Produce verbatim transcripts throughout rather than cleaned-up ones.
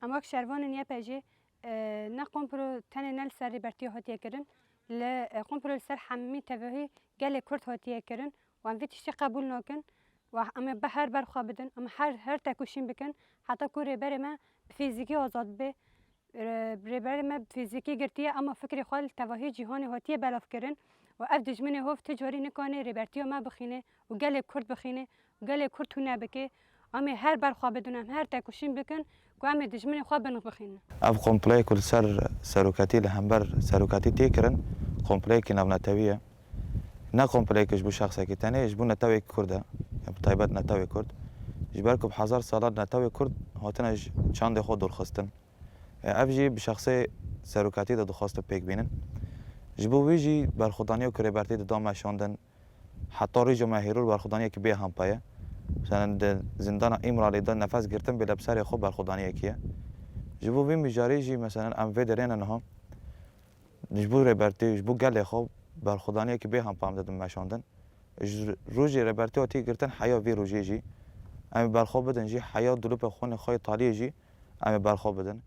Em wek şervanên Y P G, e, ne komplo tenê ne li ser Rêbertiya hatiye kirin, lê, e, komplo li ser hemî tevahî gelê Kurd hatiye kirin û em vê tiştî qebûl nakin. Û em ê be-, her ber xwe bidin, em her, her tekoşîn bikin, heta ku rêberê me bi fîzîkî azad bibe. Rê-, rêberê me bi fîzîkî girtiye, ema fikrê xwe li tevahî cîhanê hatiye belavkirin û ev dijminê hov ti carî nikane rêbertiya me bixîne û gelê Kurd bixîne û gelê Kurd tune bike. Em ê her ber xwe bidin, em her tekoşîn bikin ku em ê dijminê xwe bin bixînin. Ev kompleyê ku li ser seroketî, li hember seroketî tê kirin, kompleyekî navnetewî ye. Ne kompleyekî ji bo şexsekî tenê, ji bo netewekî Kurd e. Ya bi taybet netewê Kurd. Ji ber ku bi hezar salan netewê Kurd hatine ji çandê xwe dûrxistin. E, ev jî bi şexsê seroketî de dixwastin pêk bînin. Ji bo wî jî berxwedaniya ku Rêbertî dida meşandin, heta rojê me hêrûr berxwedaniyekî bê hempa ye. Mesela di zindana Îmralî de nefes girtin bêle bi serê xwe berxwedaniyekî ye. Ji bo vî mijarê jî mesela em vê derê ne niha ji bo Rêbertî, ji bo gelê xwe berxwedaniyekî bê hempa em didin meşandin. Ji rojê Rêbertî hatî girtin heya vî rojê jî em ê berxwe bidin jî, heya dilopê xwînê xwe yê taliyê jî em ê berxwe bidin.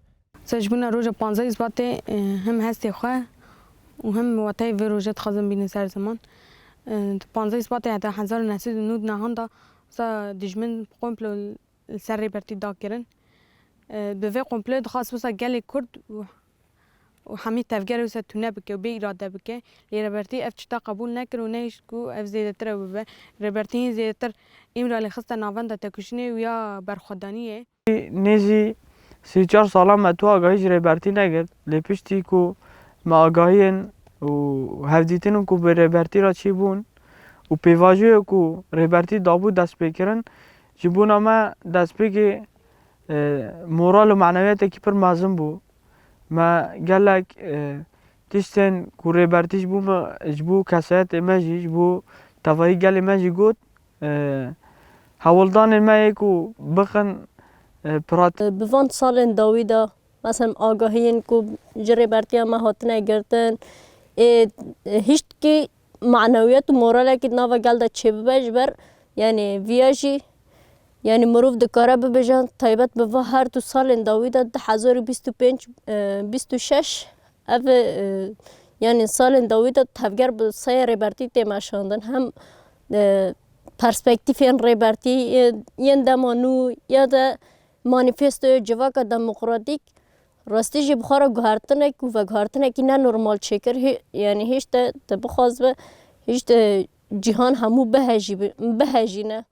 Sê ji bûna roja panzdehê Sbatê, e, him hestê xwe û him wetayê vê rojê dixwazim bînin ser ziman. E, di panzdehê Sbatê heta hezar û neh sed û nod nihan de sa dijmin komplo li ser Rêbertî dakirin. E, bi vê komployê dixwest wisa gelê Kurd û, û hemî tevger wisa tune bike û bê îrade bike. Lê Rêbertî ev çita qebûl nekir û nehişt ku ev zêdetir ew bibe. Rêbertî hîn zêdetir Îmralî xiste navenda tekoşînê û ya berxwedaniyê. Nêzî sî çar salan me tu agahî ji Rêbertî negirt, lê piştî ku me agahiyên û hevdîtinên ku bi Rêbertî re çêbûn û pêvajoyê ku Rêbertî dabû destpêkirin, ji bona me destpêkê, e, moral û manewiyetekî pir mezin bû. Me gelek, e, tiştên ku Rêbertî ji bo me, ji bo kesayetê me jî, ji bo tevahî gelê me jî got, e, hewldanên me yê ku bixin, e, prat- Bi van salên dawî de, mesela agahiyên ku ji Rêbertiya me hatine girtin, ê, hiştkî manewiyet û moralekî di nava gel de çêbibe ji ber, yanî viya jî, yanî mirov dikare bibêje, taybet bi va her du salên dawî de du hezar û bîst û pênc, e, bîst û şeş, ev, e, yanî salên dawî de tevger bi saya Rêbertî tê meşandin. Hem, e, perspektîfên Rêbertî, e, yên dema nû ya de manîfestoya Civaka Demokratîk rastî jî bi xwe re guhertinek û veguhertinekî ne normal çêkir. Hê-, yanî hêj te, te bixwazibe, hêj te cîhan hemû bihejî-, bihejîne.